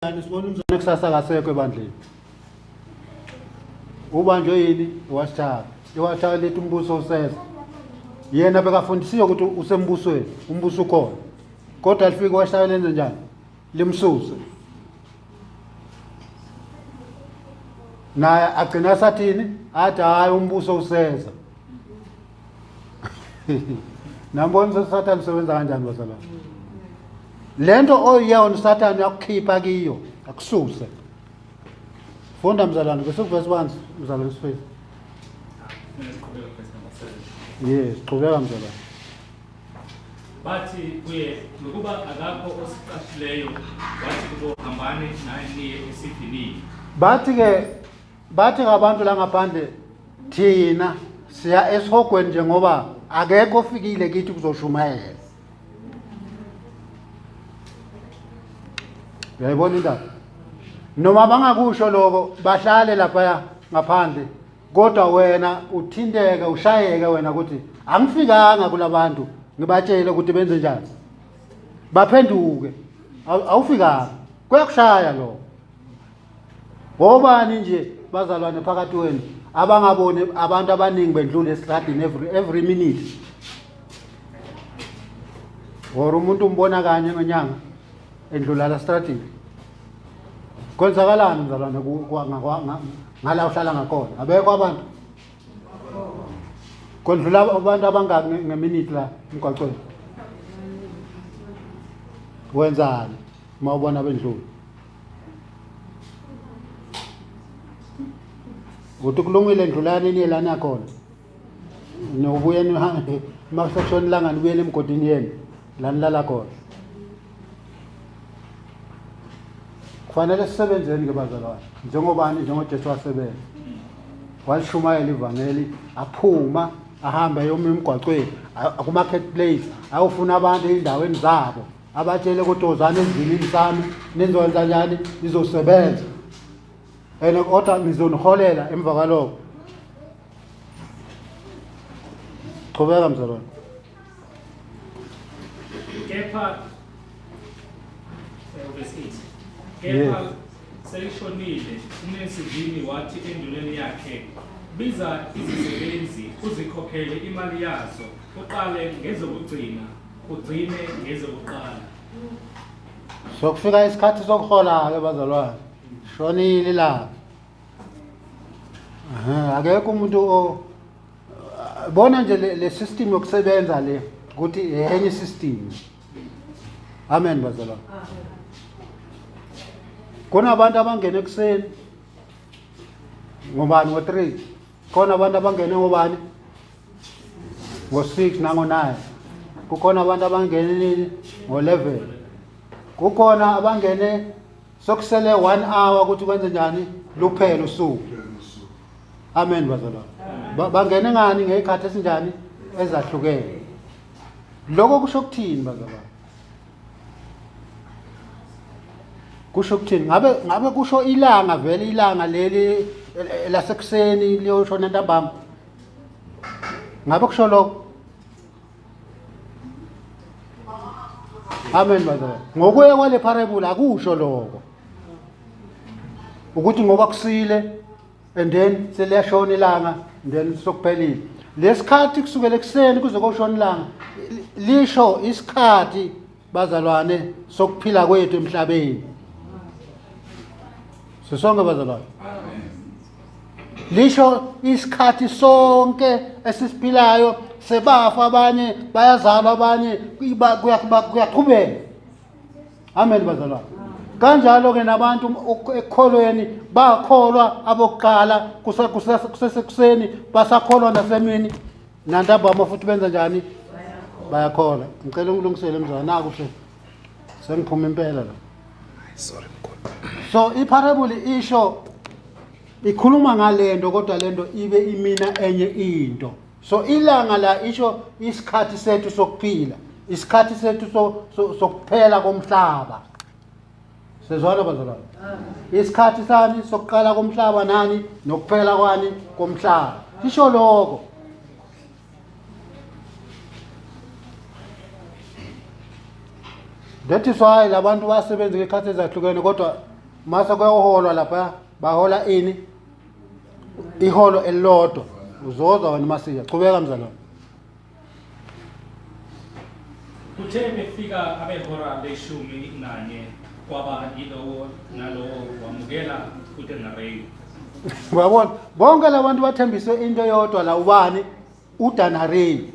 Sibona umzane kusasa akasekho ebandleni. Ubanjwe yini? Iwatchtower. Iwatchtower lithi umbuso useza. Yena bekafundisiwe ukuthi usembusweni, umbuso ukhona. Kodwa lifike iwatchtower lenze njani? Limsuse. Naye agcina sathini? Athi hayi umbuso useza. Nambona ukuthi uSathane usebenza kanjani bazalwane. Lento oyiyona uSathane uyakukhipha kiyo, akususe. Funda mzalwane, bese kuvesi 1 mzalwane Sifezi. Yes, qhubeka mzalwane. Bathi kuye, ngokuba akakho osiqashileyo, wathi kubo, hambani naye niye esivinini. Bathi ke Bathi ngabantu la ngaphandle thina siya esihogweni nje ngoba akekho ofikile kithi kuzoshumayela. Uyayibona indaba? Noma bangakusho lokho bahlale lapha ngaphandle kodwa wena uthinteke ushayeke wena ukuthi angifikanga kulabantu ngibatshele ukuthi benze njani baphenduke awufikanga kuyakushaya lokho Ngobani nje bazalwane phakathi wenu abangaboni abantu abaningi bendlula esitradini every minute? Or umuntu umbona kanye ngenyanga endlula la stradini. Kwenzakalani mzalwane ngala uhlala ngakhona? Abekho abantu. Kwendlula abantu abangaki ngeminute la emgwaqweni? Wenzani uma ubona bendlula? Uthi kulungile ndlulani niye la nakhona. Nobuye nihambe uma kusekushona ilanga nibuyele emgodini yenu la nilala khona. Kufanele sisebenzeni ke bazalwane njengobani njengoJesu wasebenza. Walishumayela ivangeli aphuma ahamba eyoma emgwaqweni ku-market place ayofuna abantu ey'ndaweni zabo. Abatshele ukuthi wozani esivinini sami nizokwenza njani nizosebenza and kodwa ngizoniholela emva kwalokho. Qhubeka mzalwane. Kepha verse 8. Kepha selishonile umnesivini wathi enduneni yakhe biza izisebenzi uzikhokhele imali yazo uqale ngezokugcina ugcine ngezokuqala. Sokufika isikhathi sokuhola-ke bazalwane, shonile ilanga. Aha, akekho umuntu o bona nje le system yokusebenza le ukuthi enye system. Amen bazalwane. Kunabantu abangena ekuseni ngobani ngo-3 khona abantu abangene ngobani ngo-6 nango-9 kukhona abantu abangene nini ngo-11 kukhona abangene sokusele 1 hour ukuthi kwenze njani luphele usuku amen bazalwane bangene ngani ngey'khathi esinjani ezahlukene lokho kusho ukuthini bazalwane kusho ukuthini ngabe ngabe kusho ilanga vele ilanga leli lasekuseni liyoshona ntambama ngabe kusho lokho amen bazalwane ngokuya kwale parable akusho lokho ukuthi ngoba kusile and then seliyashona ilanga and then sokuphelile lesikhathi kusukela ekuseni kuze koshona ilanga lisho isikhathi bazalwane sokuphila kwethu emhlabeni sisonke bazalwane lisho isikhathi sonke esisiphilayo sebafa abanye bayazalwa abanye kuyaqhubeka amen bazalwane kanjalo ke nabantu ekukholweni bakholwa abokuqala kusesekuseni basakholwa nasemini nantambama futhi benza njani bayakholwa ngicela ungilungisele mzwana naku se sengiphuma impela la sorry mkhulu so iparable isho ikhuluma ngalento kodwa lento ibe imina enye into so ilanga la isho isikhathi sethu sokuphila isikhathi sethu sokuphela komhlaba sezwana bazalwane isikhathi sani sokuqala komhlaba nani nokuphela kwani komhlaba isho lokho That is why labantu basebenza ngekhathi ezahlukene, kodwa mase kuyoholwa lapha bahola ini? Iholo elilodwa. Uzozwa wena masiya. Qhubeka mzalwane. Kuthe befika abehora leshumi nanye, kwaba yilowo nalowo wamukela udenariyu. Uyabona, bonke labantu bathembiswe into eyodwa la, ubani? Udanariyu.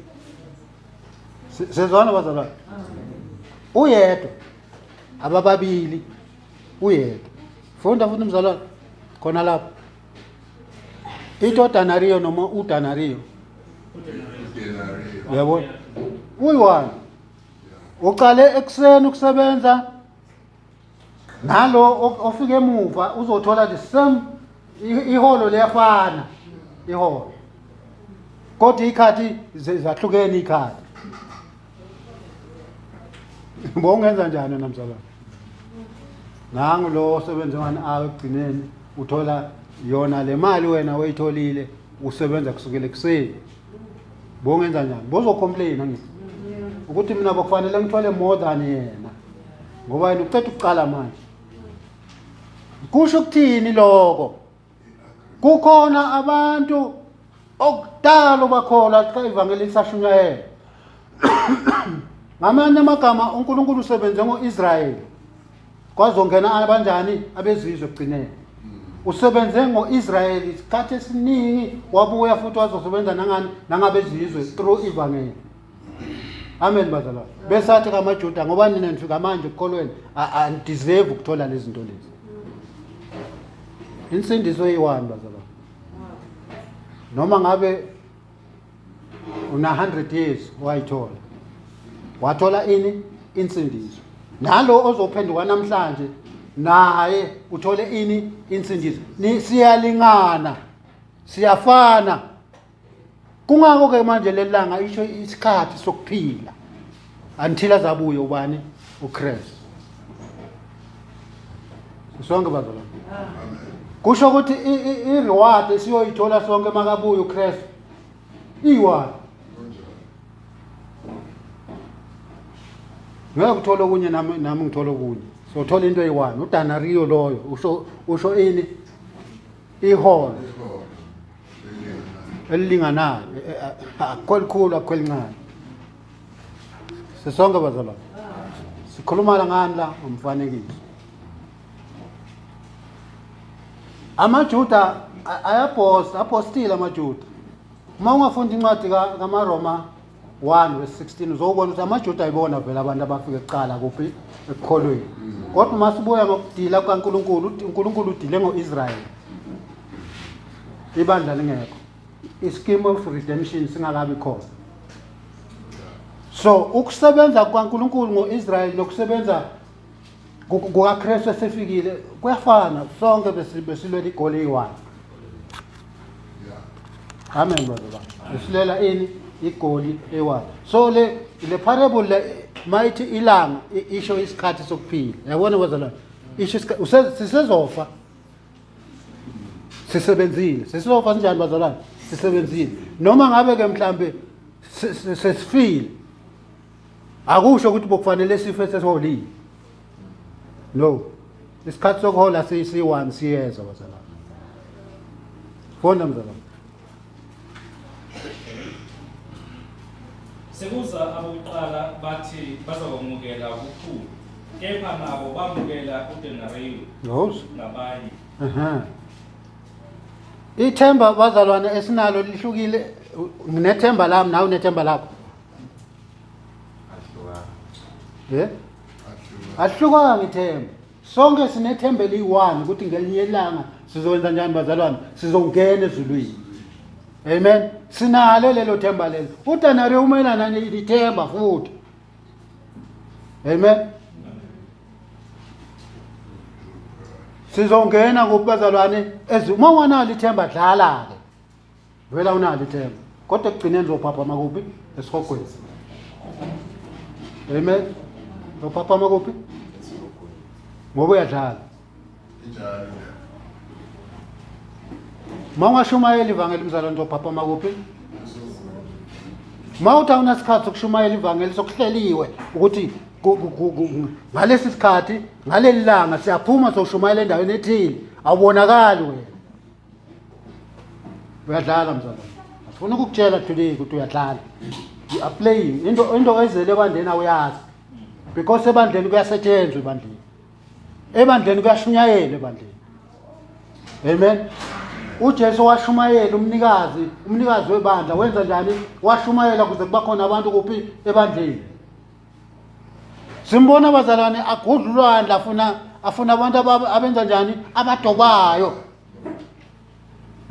Sezwana bazalwane? Uyedwa, abababili, uyedwa. Funda futhi mzalwane khona lapho, into odanariyo noma udanariyo. Udenariyu. Uyabona, uyi-one uqale ekuseni ukusebenza, nalo ofika emuva uzothola the same iholo, liyafana iholo, kodwa ikhathi zahlukene ikhathi. Bongenza njani wena mzalwane? Nangu lo osebenze 1 hour, ekugcineni uthola yona le mali wena oyitholile usebenza kusukela ekuseni. Bongenza njani? Bozocomplain angithi ukuthi mina bokufanele ngithole more than yena, ngoba yena uceda ukuqala manje. Kusho ukuthini lokho? Kukhona abantu okudala bakholwa xa ivangeli lisashunyayela. Ngamanye amagama, uNkulunkulu usebenze ngo-Israyeli, kwazongena abanjani? Abezizwe ekugcineni. Usebenze ngo-Israyeli isikhathi esiningi, wabuya futhi wazosebenza nangani? Nangabezizwe through ivangeli. Amen bazalwane. Besathi kamaJuda, ngoba nina nifika manje ekukholweni, anideserve ukuthola lezi zinto lezi. Insindiso eyi-one bazalwane, noma ngabe una 100 years wayithola, wathola ini? Insindiso. Nalo ozophenduka namhlanje naye uthole ini? Insindiso. Ni siyalingana, siyafana. Kungako ke manje leli langa isho isikhathi sokuphila until azabuye ubani? UChrist. Sonke bazalwane, kusho ukuthi i-reward esiyoyithola sonke makabuye uChrist iyi-one. Ngeke uthole okunye, nami ngithola okunye, sothola into eyi-one. Udanariyo loyo usho ini? Iholo elilinganayo. Akukho elikhulu, akukho elincane, sisonke bazalwane. Sikhuluma la ngani la? Ngomfanekiso. AmaJuda ayabhosta, apostile amaJuda. Uma ungafunda incwadi kamaRoma 1 verse 16, uzobona ukuthi amaJuda ayibona vele abantu abafike kuqala kuphi? Ekukholweni. Kodwa uma sibuya ngokudila kukaNkulunkulu, uNkulunkulu udile ngo-Israyeli ibandla lingekho, i-scheme of redemption singakabi khona. So ukusebenza kukaNkulunkulu ngo-Israyeli nokusebenza kukaKristu esefikile kuyafana. Sonke besilwela igoli eyi-one. Amen bazalwane. Besilela ini? Igoli eyi-one. So le parable le mayithi ilanga isho isikhathi sokuphila. Yabona bazalwane, isho sisezofa sisebenzile. Sesizofa sinjani bazalwane? Sisebenzile. Noma ngabe ke mhlambe sesifile, akusho ukuthi bokufanele sife sesiholile. No, isikhathi sokuhola siyi-one, siyeza bazalwane. Funda mzalwane. Sekuza abokuqala bathi bazakwamukela okukhulu, kepha nabo bamukela udenariyu ngabanye. Aha. Ithemba bazalwane esinalo lihlukile. Nginethemba lami, nawe unethemba lakho. Eh? Ahlukanga ithemba. Sonke sinethemba eliyi-one ukuthi ngelinye ilanga sizokwenza njani bazalwane? Sizongena ezulwini. Amen. Sinalo lelo themba lelo. Udanare umelana nethemba futhi. Amen. Sizongena kuphi bazalwane? Uma unganalo ithemba, dlala ke. Vela unalo ithemba. Kodwa ekugcineni uzophaphama kuphi? Esihogweni. Amen. Uzophaphama kuphi? Ngoba uyadlala. Injalo. Uma ungashumayela ivangeli mzalwane, uzophaphama kuphi? Uma uthi awunasikhathi sokushumayela ivangeli, sokuhleliwe ukuthi Ngalesi sikhathi, ngaleli langa siyaphuma soshumayela endaweni ethile, awubonakali wena. Uyadlala mzalwane. Asifuna ukukutshela today ukuthi uyadlala. You are playing. Into ezele ebandleni awuyazi. Because ebandleni kuyasetshenzwa ebandleni. Ebandleni kuyashunyayelwa ebandleni. Amen. UJesu washumayela umnikazi webandla wenza njani? Washumayela kuze kuba khona abantu kuphi ebandleni. Simbona abazalwane agudla ulwandle afuna abantu abenza njani? Abadobayo.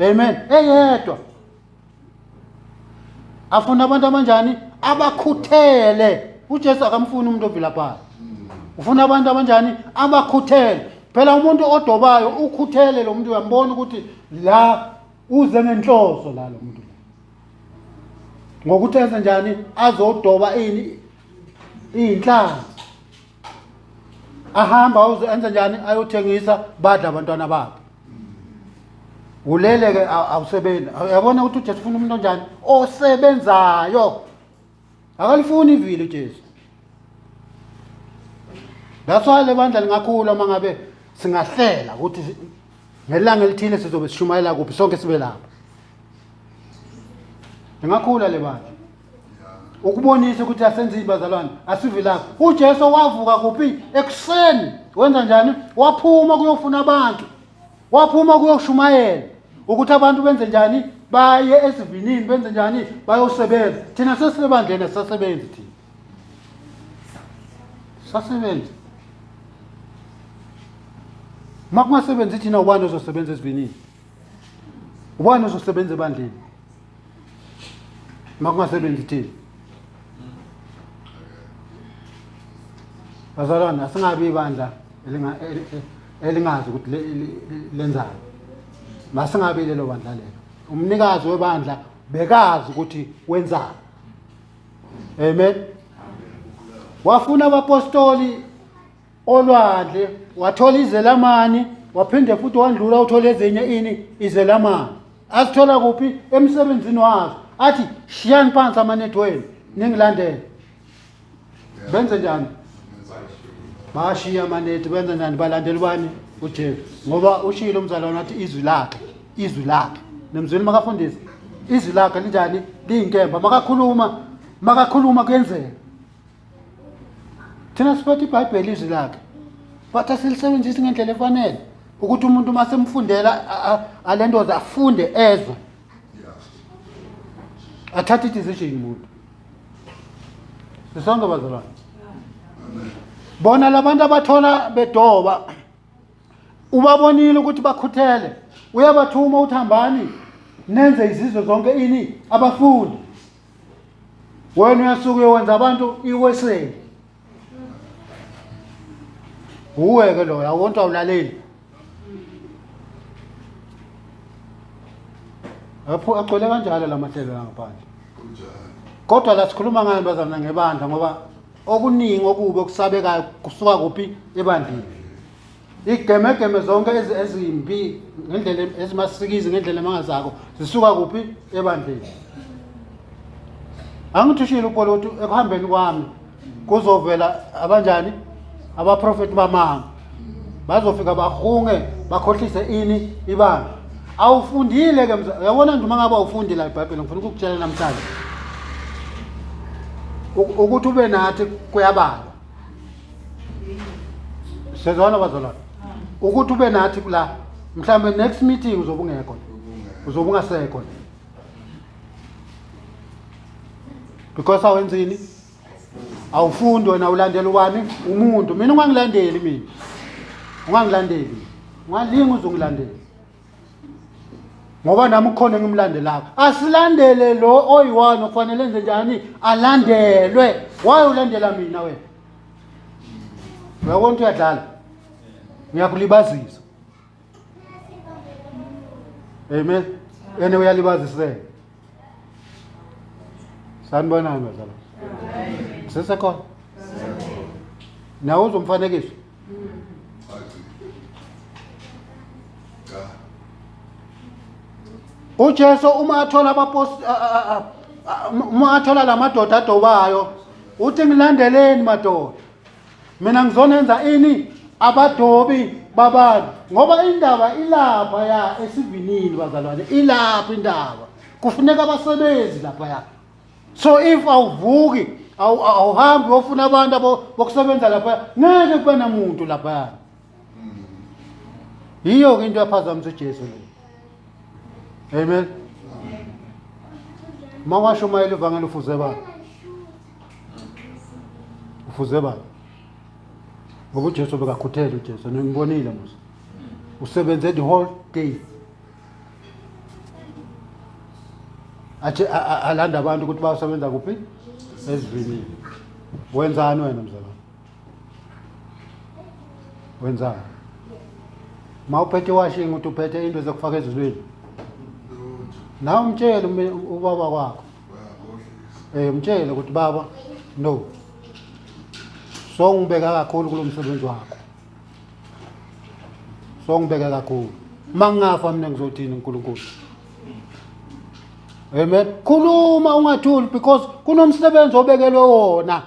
Amen. Eyedwa. Afuna abantu abanjani? Abakhuthele. UJesu akamfuni umuntu ovilaphayo. Ufuna abantu abanjani? Abakhuthele. Phela umuntu odobayo ukhuthele, lo muntu uyambona ukuthi la uze ngenhloso la lo muntu. Ngokuthi enze njani? Azodoba ini? Iy'nhlanzi. Ahamba uze enze njani? Ayothengisa, badla abantwana bakhe. Ulele ke awusebenzi. Uyabona ukuthi uJesu ufuna umuntu onjani? Osebenzayo. Akalifuni ivili uJesu. That's why le bandla lingakhula uma ngabe singahlela ukuthi ngelanga elithile sizobe sishumayela kuphi, sonke sibe lapha. Lingakhula le bandla. Ukubonisa ukuthi asenzini bazalwane, asivilaphi. UJesu wavuka kuphi? Ekuseni. Wenza njani? Waphuma kuyofuna abantu. Waphuma kuyoshumayela ukuthi abantu benze njani? Baye esivinini, benze njani? Bayosebenza. Thina sesibandleni asisasebenzi thina. Sasebenzi. Uma kungasebenzi thina, ubani ozosebenza esivinini? Ubani ozosebenza ebandleni? Uma kungasebenzi thina. Bazalwane, asingabi ibandla elingazi ukuthi lenzani. Masingabi lelo bandla lelo. Umnikazi webandla bekazi ukuthi wenzani. Amen. Wafuna abapostoli olwandle, wathola izelamani, waphinde futhi wandlula uthola ezinye ini izelamani. Azithola kuphi? Emsebenzini wazo. Athi shiyani phansi amanethi wenu ningilandele. Benze njani? Bashiya amanethi, benze njani? Balandela ubani? UJesu. Ngoba ushilo umzalwane wathi izwi lakhe, izwi lakhe. Nemzwini makafundisa. Izwi lakhe linjani? Liyinkemba. Makakhuluma kuyenzeka. Thina siphethe iBhayibheli, izwi lakhe. But asilisebenzisi ngendlela efanele. Ukuthi umuntu uma semfundela alendoda afunde ezwe. Athathe i-decision umuntu. Sisonke bazalwane. Bona labantu abathola bedoba ubabonile ukuthi bakhuthele, uyabathuma uthi hambani nenze izizwe zonke ini abafundi. Wena uyasuka uyowenza abantu iweseli. Uwe ke loyo, awonto awulaleli. Apho agcwele kanjalo lamahlelo la ngaphandle. Kodwa la sikhuluma ngani bazalwane ngebandla, ngoba okuningi okubi okusabekayo kusuka kuphi? Ebandleni. Igemegeme zonke ezimbi ngendlela ezimasikizi ngendlela emangazako zisuka kuphi? Ebandleni. Angithi ushilo uPaul ukuthi ekuhambeni kwami kuzovela abanjani? Abaprofeti bamanga. Bazofika bahunge bakhohlise ini? Ibandla. Awufundile ke, uyabona nje uma ngabe awufundile iBhayibheli, ngifuna ukukutshela namhlanje ukuthi ube nathi kuyabalwa. Sezwana bazalwane, ukuthi ube nathi kula mhlawumbe next meeting uzobe ungekho, uzobe ungasekho, because awenzini? Awufundi wena, ulandela ubani? Umuntu. Mina ungangilandeli, mina ungangilandeli, ungalingi uzongilandela, ngoba nami kukhona engimlandelako. Asilandele lo oyi-one okufanele enze njani? Alandelwe. Why ulandela mina wena? Uyabona ukuthi uyadlala, ngiyakulibazisa. Amen. Ene uyalibaziseka. Sanibonani bazalwane. Sisekhona? Nawe uzomfanekiso? UJesu uma athola abapost uma athola lamadoda adobayo uthi ngilandeleni madoda. Mina ngizonenza ini? Abadobi babantu. Ngoba indaba ilapha ya esivinini bazalwane, ilapha indaba. Kufuneka abasebenzi lapha ya. So if awuvuki, awuhambi uyofuna abantu bokusebenza lapha, ngeke kube namuntu lapha. Yiyo-ke into yaphazamisa uJesu le. Amen. Uma washumayela ivangeli ufuze bani? Ufuze bani? Ngoba uJesu bekakhuthele uJesu, ngimbonile musa. Usebenze the whole day. Athi alanda abantu ukuthi bayosebenza kuphi? Esivinini. Wenzani wena mzalwane? Wenzani? Uma uphethe iwashing uthi uphethe into zokufaka ezulwini. Nawe umtshele ubaba wakho. Mtshele ukuthi baba no. So ngibeka kakhulu kulo msebenzi wakho. So ngibeka kakhulu. Uma ngingafa mina ngizothini uNkulunkulu? Amen. Khuluma ungathuli because kunomsebenzi obekelwe wona.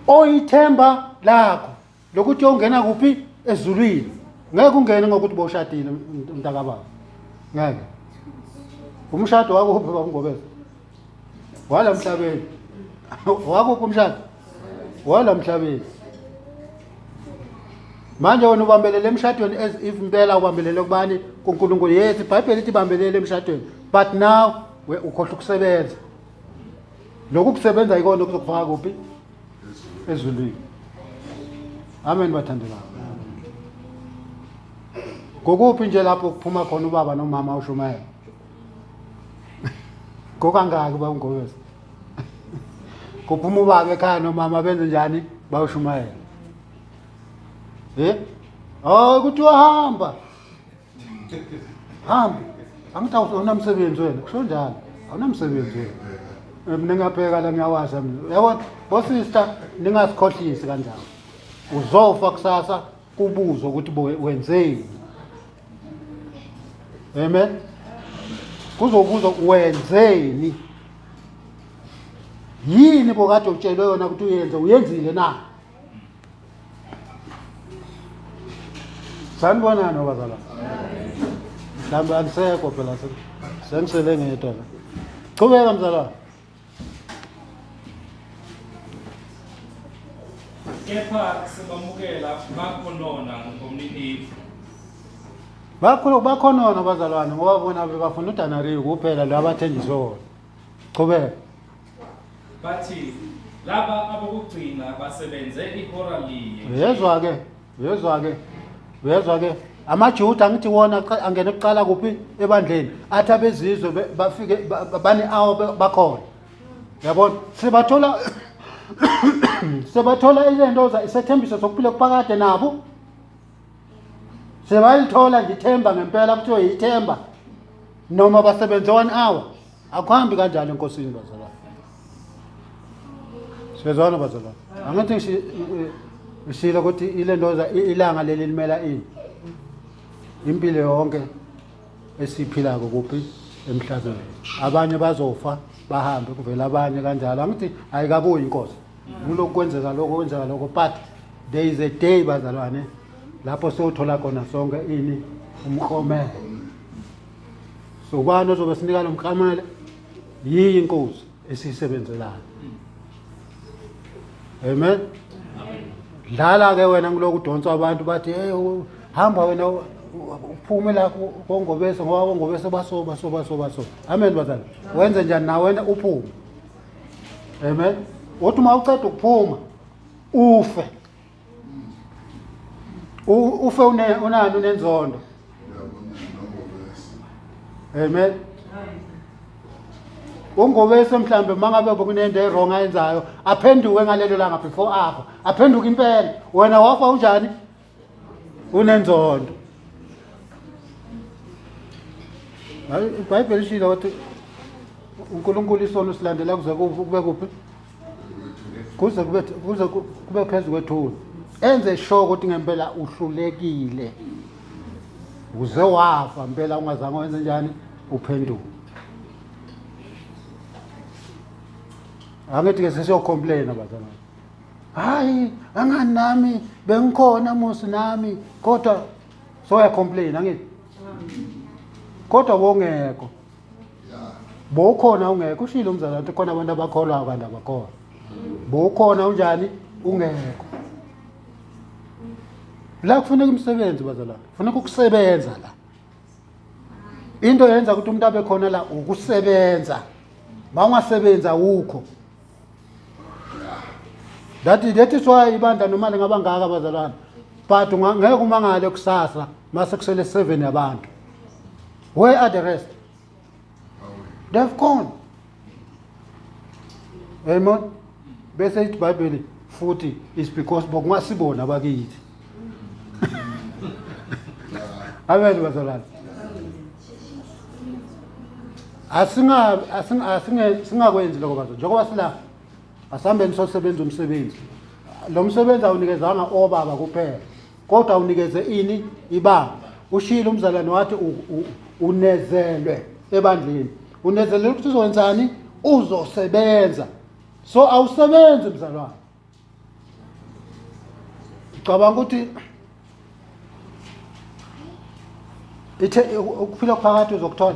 Oyithemba lakho lokuthi uyongena kuphi ezulwini. Ngeke ungene ngokuthi boshadile mntakababa. Ngeke. Umshado wakuphi babungobeza? Wala emhlabeni. Wakuphi umshado? Wala emhlabeni. Manje wena ubambelele emshadweni as if impela ubambelele kubani? KuNkulunkulu. Yes, iBhayibheli lithi bambelele emshadweni. But now ukhohlwa ukusebenza. Lokhu kusebenza yikona okuzokufaka kuphi? Ezulwini. Amen bathandekayo. Ngokuphi nje lapho kuphuma khona ubaba nomama ushumayela? Kokangaki baba Ngobese? Kuphuma ubaba ekhaya nomama benze njani? Bayoshumayela. Eh? Oh, kuthiwa hamba. Hamba. Angithi awunamsebenzi wena, kusho njalo. Awunamsebenzi wena. Mina ngiyabheka la ngiyawasha mina. Uyabona? Bo sister ningasikhohlisi kanjalo. Uzofa kusasa kubuzwe ukuthi wenzeni. Amen. Kuzobuzwa wenzeni. Yini bokade utshelwe yona ukuthi uyenze, uyenzile na? Sanibonani bazalwane. Mhlawumbe anisekho phela sengisele ngedwa la. Qhubeka mzalwane. Kepha sebamukela bakhonona ngomninindlu. Bakhonona bazalwane ngoba bona bebafuna udanariyu kuphela lo abathenjiswe wona. Qhubeka. Bathi laba abokugcina basebenze ihora linye. Uyezwa ke, uyezwa ke, uyezwa ke. AmaJuda angithi wona angene kuqala kuphi ebandleni, athi abezizwe bafike bane hour bakhona. Yabona, sebathola sebathola izinto isethembiso sokuphila kuphakade nabo. Sebayithola nje ithemba ngempela kuthiwe yithemba noma basebenze 1 hour. Akuhambi kanjalo enkosini bazalwane. Siyezwana bazalwane. Angithi ngishilo ukuthi ile ndoza ilanga leli limela ini. Impilo yonke esiyiphilako kuphi emhlabeni. Abanye bazofa bahambe kuvela abanye kanjalo. Angithi ayikabuyi inkosi. Kulokhu kwenzeka lokho kwenzeka lokho but there is a day bazalwane lapho siyothola khona sonke ini umklomelo. So ubani ozobe sinika lo mklomelo? Yiyi inkosi esiyisebenzelayo. Amen. Dlala ke wena kulokhu udonsa abantu bathi hey hamba wena uphume la kongobese ngoba kongobese baso baso baso baso. Amen bazalwane. Wenze njani na wena uphume. Amen. Uthi uma uceda ukuphuma ufe. Ufe unani unenzondo. Amen. Ungobese mhlambe mangabe bekunento e-wrong ayenzayo aphenduke ngalelo langa before afa. Aphenduke impela. Wena wafa unjani? Unenzondo. Hayi iBhayibheli lishilo ukuthi uNkulunkulu isono silandela kuze kube kuphi? Kuze kube kuze kube phezu kwethuna. Enze sure ukuthi ngempela uhlulekile. Uze wafa impela ungazange wenze njani uphenduke. Angithi ke sesiyocomplaina bazalwane. Hayi, angani nami bengikhona musi nami kodwa soya complain angithi. Kodwa wongekho. Bowukhona ungekho ushilo umzalwane ukuthi khona abantu abakholwayo kanti abakholwa. Bowukhona unjani ungekho. La kufuneka umsebenzi bazalwane, kufuneka ukusebenza la. Into yenza ukuthi umuntu abe khona la ukusebenza. Mawungasebenzi awukho. That is why ibandla noma lingaba ngaka bazalwane. But ngeke umangale kusasa mase kusele 7 yabantu. Where are the rest? They've gone. Amen. Bese ithi iBhayibheli futhi is because bokungasibona abakithi. Amen bazalwane. Asinga asinga asinge singakwenzi lokho bazalwane. Njengoba sila asihambeni sosebenza umsebenzi. Lo msebenzi awunikezanga obaba kuphela. Kodwa unikeze ini ibamba. Ushilo umzalwane wathi unezelwe ebandleni. Unezelwe ukuthi uzokwenzani? Uzosebenza. So awusebenzi mzalwane. Cabanga ukuthi ithe ukuphila phakathi uzokuthola.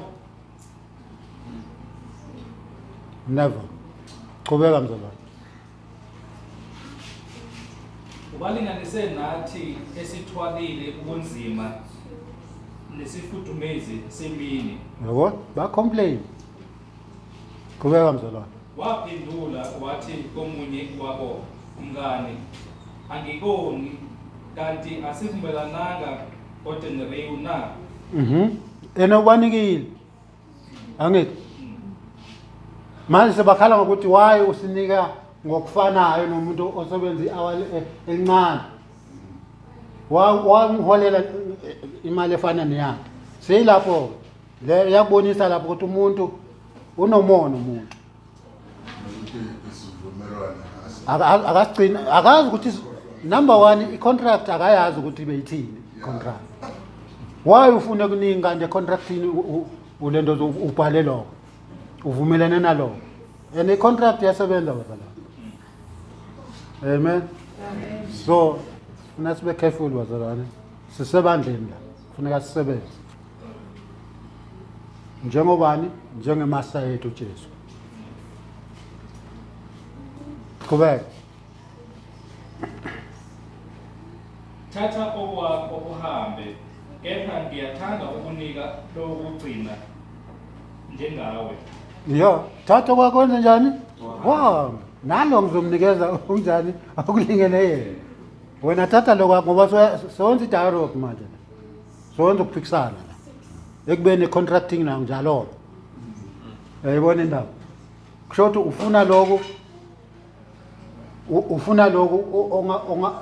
Never. Qhubeka mzalwane. Ubalinganise nathi esithwalile ubunzima nesifudumezi semini. Yabo, ba complain. Qhubeka mzalwane. Waphendula wathi komunye wabo, mngani, angikoni, kanti asivumelananga ngodenariyu na? Mhm. Ena ubanikile. Angithi. Manje sebakhala ngokuthi why usinika ngokufanayo nomuntu osebenza i-hour elincane. Wangiholela imali efana neyakhe. Seyilapho le yakubonisa lapho ukuthi umuntu unomona umuntu. Akasigcina akazi ukuthi number 1 i-contract akayazi ukuthi beyithini i-contract. Why ufuna kuningi kanti econtractini ulento ubhale lokho uvumelene nalokho and i-contract iyasebenza bazalwane. Amen. So funa sibe careful bazalwane, sisebandleni la kufuneka sisebenze njengobani, njengemasta yethu uJesu. Qhubeka. Thatha okwakho uhambe, kepha ngiyathanda ukunika lokugcina njengawe. Ya, thatha okwakho wenze njani? Uhambe. Nalo ngizomnikeza unjani akulingene yena. Wena thatha lokwakho ngoba sowenza i-dialogue manje la. Sowenza ukuphikisana la. Ekubeni contracting nayo njalo. Uyayibona indaba? Kusho ukuthi ufuna lokhu ufuna lokhu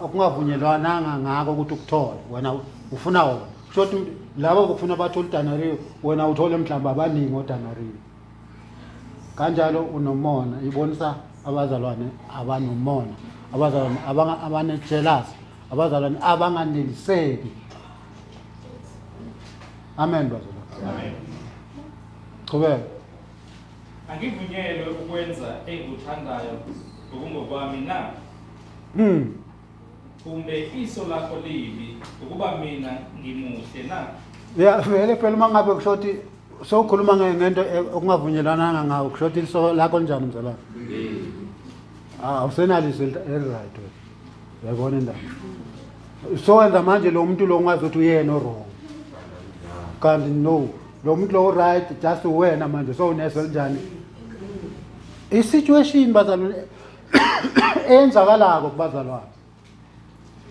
okungavunyelwananga ngako ukuthi ukuthole wena ufuna wona. Kusho ukuthi labo bokufuna bathole udanariyo wena uthole mhlawumbe abaningi odanariyo. Kanjalo unomona, ibonisa abazalwane abanomona, abazalwane abane-jealous, abazalwane abanganeliseki. Amen bazalwane. Amen. Qhubeka. Angivunyelwe ukwenza engikuthandayo ngokungokwami na? Kumbe iso lakho libi ukuba mina ngimuhle na? Ya vele phela uma ngabe kusho ukuthi sowukhuluma ngento okungavunyelwananga ngawo kusho ukuthi iso lakho linjani mzalwane? Ah, awusenalo iso eli-right wena. Uyayibona indaba? Sowenza manje lo muntu lo ungazi ukuthi uyena o-wrong. Kanti no, lo muntu lo right just wena manje sowuneso elinjani? I-situation bazalwane eyenzakalako kubazalwane.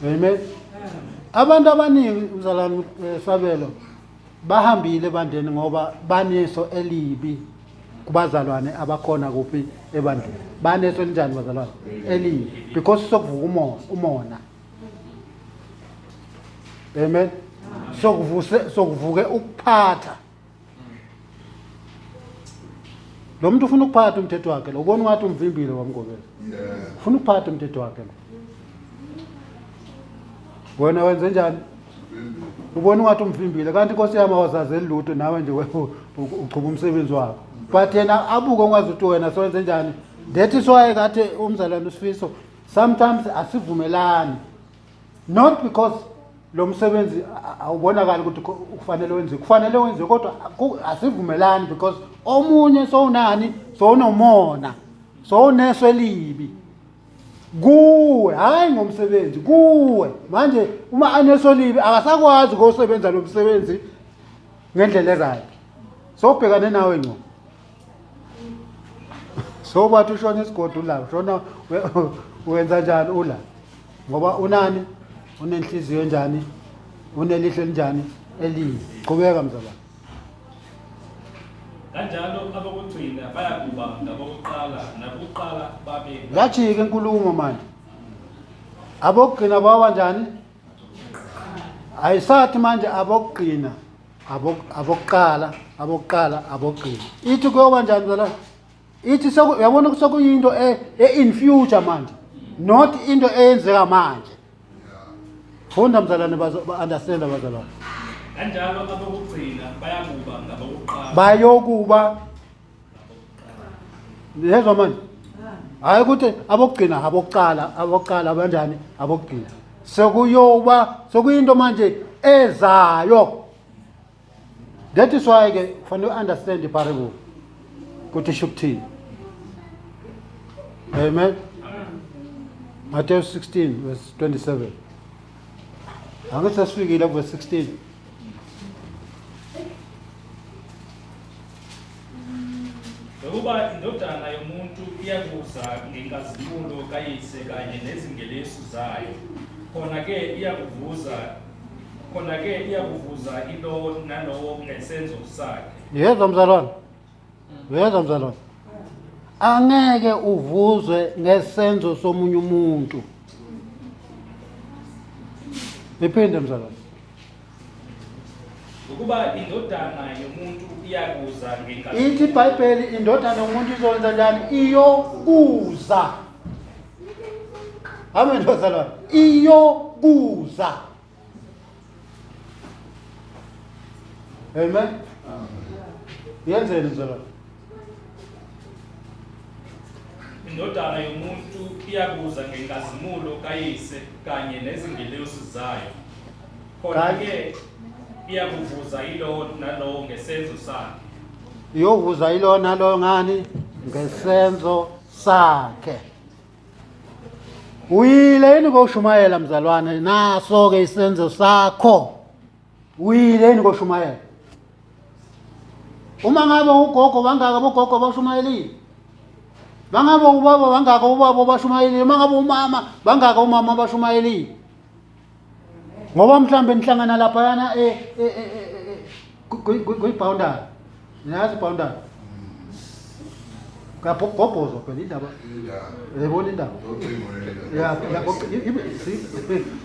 Amen. Abantu abaningi mzalwane Sabelo bahambile ebandleni ngoba baneso elibi kubazalwane abakhona kuphi ebandleni. Baneso elinjani bazalwane? Elibi because sokuvuka umona. Amen. Sokuvuse sokuvuke ukuphatha. Lo muntu ufuna ukuphatha umthetho wakhe lo ubona ungathi umvimbile wamgobela. Ufuna ukuphatha umthetho wakhe lo. Wena wenze njani? Ubona ungathi umvimbile kanti inkosi yami awazazeli lutho nawe nje uqhuba umsebenzi wakho. But yena abuke ungazi ukuthi wena sowenze njani. That is why kade umzalwane uSifiso Sometimes asivumelani, not because lo msebenzi awubonakali ukuthi kufanele wenziwe, kufanele wenziwe, kodwa asivumelani because omunye sowunani, sowunomona, sowuneso elibi kuwe, hhayi ngomsebenzi, kuwe. Manje uma aneso libi akasakwazi ukusebenza lo msebenzi ngendlela e-right, sowubhekane nawe ngco. So bathi ushona isigodi ula, ushona wenza njani ula, ngoba unani, unenhliziyo enjani, unelihlo elinjani elibi. Qhubeka mzalwane. Kanjalo abokugcina bayakuba ngabokuqala, nabokuqala babe. Yajika inkulumo manje. Abokugcina bawa njani? Ayisathi manje abokugcina abokuqala, abokuqala abokugcina. Ithi kuyoba njani mzalwane? Ithi uyabona ukuthi sekuyinto e-in future manje, not into eyenzeka manje. Funda mzalwane, ba-understand abazalwane. Kanjalo abokugcina bayakuba ngabokuqala. Bayokuba. Yezwa manje? Hayi ukuthi abokugcina abokuqala, abokuqala abanjani abokugcina. Sekuyoba sekuyinto manje ezayo. That is why ke kufanele understand the parable ukuthi isho ukuthini. Amen. Matthew 16 verse 27. Angithi sesifikile ku verse 16. Ngokuba indodana yomuntu iyakuza ngenkazimulo kayise kanye nezingelosi zayo, khona-ke iyakuvuza khona-ke iyakuvuza ilowo nalowo ngesenzo sakhe. Yezwa mzalwane, yezwa mzalwane, angeke uvuzwe ngesenzo somunye umuntu. Iphinde mzalwane. Ngokuba indodana yomuntu iyakuza ngenkazimulo. Ithi iBhayibheli indodana yomuntu izokwenza njani? Iyokuza. Amen bazalwane. Iyokuza. Amen. Yenzeni mzalwane? Indodana yomuntu iyakuza ngenkazimulo kayise kanye nezingelosi zayo. Khona-ke iyakuvuza yilowo nalowo ngesenzo sakhe. Iyovuza yilowo nalowo ngani? Ngesenzo sakhe. Uyile yini koshumayela mzalwane? Naso-ke isenzo sakho. Uyile yini koshumayela? Uma ngabe ugogo bangaka bogogo bashumayelile, bangabe ubaba bangaka ubaba bashumayelile, uma ngabe umama bangaka umama bashumayelile, ngoba mhlawumbe nihlangana laphayana kwi-boundary. Niyazi i-boundary? Kuyabhobhozwa phela indaba, uyayibona indaba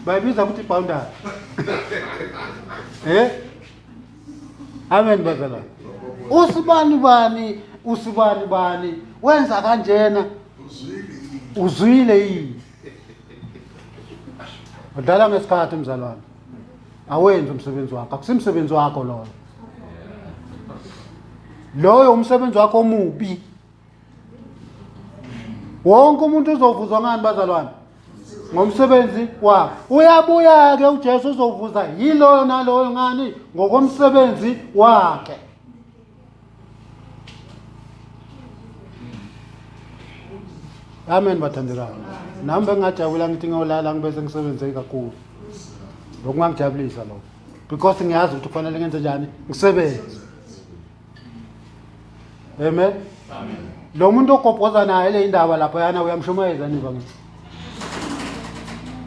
bayibiza ukuthi i-boundary. Amen bazalwane. Usibani bani, usibani bani wenza kanjena, uzwile yini? Udlala ngesikhathi mzalwane, awenzi umsebenzi wakho, akusimsebenzi wakho loyo. Loyo umsebenzi wakho omubi. Wonke umuntu uzovuzwa ngani bazalwane? Ngomsebenzi wakhe. Uyabuya-ke uJesu uzovuza yiloyo naloyo ngani? Ngokomsebenzi wakhe. Amen bathandekayo. Nami bengingajabula ngithi ngiyolala ngibe sengisebenze kakhulu. Lokungangijabulisa lokho. Because ngiyazi ukuthi kufanele ngenze njani, ngisebenze. Amen. Lo muntu ogobhoza naye le indaba lapha yana uyamshumayeza ivangeli.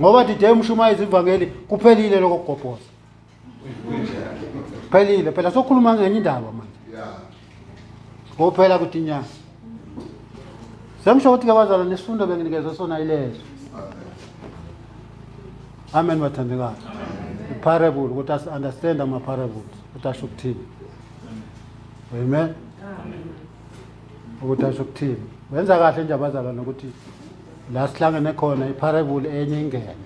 Ngoba dide umshumayeza ivangeli kuphelile lokho kugobhoza. Kuphelile phela sokhuluma ngenye indaba manje. Kuphela kuthi inyanga. Sengisho ukuthi ke bazalwane nesifundo benginikezwe sona ileso. Amen bathandekayo. I-parable ukuthi as understand ama parables ukuthi asho ukuthini. Amen. Ukuthi asho ukuthini. Wenza kahle nje abazalwane ukuthi la sihlangene khona i-parable enye ingene.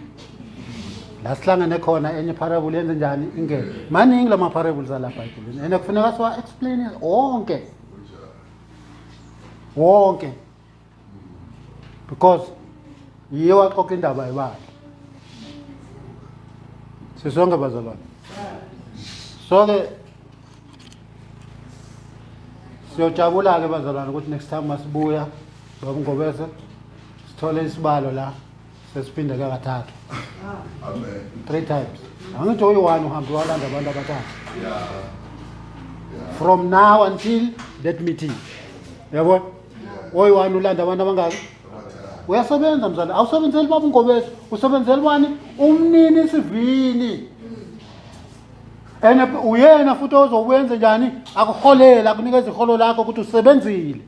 La sihlangene khona enye i-parable yenze njani ingene. Maningi lama parables alapha eBhayibhelini. And kufuneka siwa explain wonke. Wonke. Because Yiye waxoxa indaba yebandla. Sisonke bazalwane. Sonke siyojabula-ke bazalwane ukuthi next time masibuya baba Ngobese sithole isibalo la sesiphinde ke kathathu. Amen. 3 times. Angithi oyi-one uhambe walanda abantu abathathu. Yeah. Yeah. From now until that meeting. Yabo? Oyi-one ulanda abantu abangaki? Abathathu. Uyasebenza mzala, awusebenzeli baba uNgobese, usebenzeli bani? Umnini sivini. And uyena futhi ozowenza njani? Akuholela, akunikeza iholo lakho ukuthi usebenzile.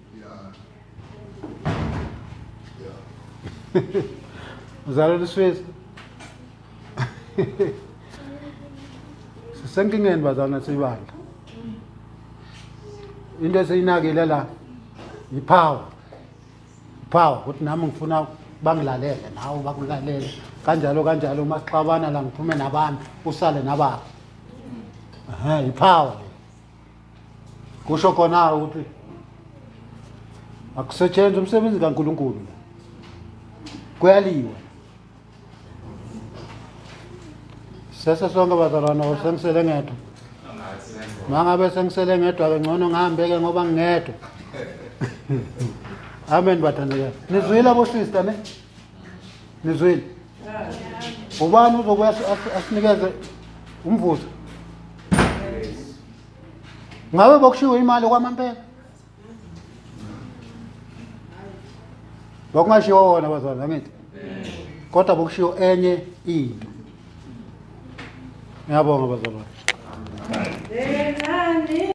Yeah. Yeah. Mzala Luswezi. Sisenkingeni bazalwane sibandla. Into esiyinakile la ipower. Power ukuthi nami ngifuna bangilalele nawe bakulalele kanjalo kanjalo uma sixabana la ngiphume nabantu usale nababo. Ehhe ipower le. Kusho khona ukuthi akusetshenzwa umsebenzi kaNkulunkulu la. Kuyaliwa. Sese sonke bazalwane or sengisele ngedwa. Mangabe sengisele ngedwa ke ngcono ngihambe ke ngoba ngingedwa. Amen bathandekayo. Nizwile abo sister ne? Nizwile? Ubani uzobuya asinikeze umvuzo? Ngabe bokushiwo imali kwamampela? Bokungashiwo wona bazalwane angithi? Kodwa bokushiwo enye into. Ngiyabonga bazalwane. Amen.